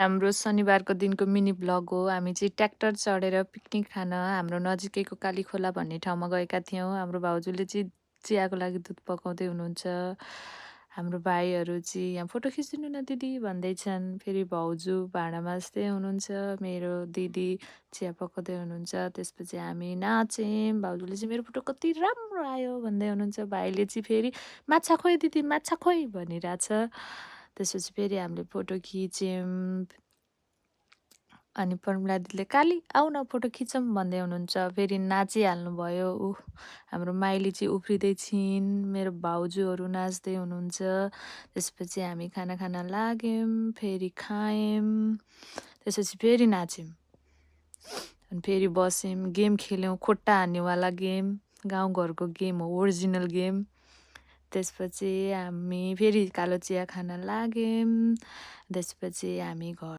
हाम्रो शनिबारको दिनको मिनी भ्लग हो। हामी चाहिँ ट्र्याक्टर चढेर पिकनिक खान हाम्रो नजिकैको कालीखोला भन्ने ठाउँमा गएका थियौँ। हाम्रो भाउजूले चाहिँ चियाको लागि दुध पकाउँदै हुनुहुन्छ। हाम्रो भाइहरू चाहिँ यहाँ फोटो खिचिदिनु न दिदी भन्दैछन्। फेरि भाउजू भाँडा माझ्दै हुनुहुन्छ। मेरो दिदी चिया पकाउँदै हुनुहुन्छ। त्यसपछि हामी नाच्यौँ। भाउजूले चाहिँ मेरो फोटो कति राम्रो आयो भन्दै हुनुहुन्छ। भाइले चाहिँ फेरि माछा खोइ दिदी माछा खोइ भनिरहेछ। त्यसपछि फेरि हामीले फोटो खिच्यौँ। अनि प्रमिला दिदीले काली आऊ न फोटो खिचौँ भन्दै हुनुहुन्छ। फेरि नाचिहाल्नुभयो। हाम्रो माइली चाहिँ उफ्रिँदै छिन्। मेरो भाउजूहरू नाच्दै हुनुहुन्छ। त्यसपछि हामी खाना खान लाग्यौँ। फेरि खायौँ। त्यसपछि फेरि नाच्यौँ। अनि फेरि बस्यौँ। गेम खेल्यौँ। खुट्टा हान्नेवाला गेम। गाउँघरको गेम हो, ओरिजिनल गेम। त्यसपछि हामी फेरि कालो चिया खान लाग्यौँ। त्यसपछि हामी घर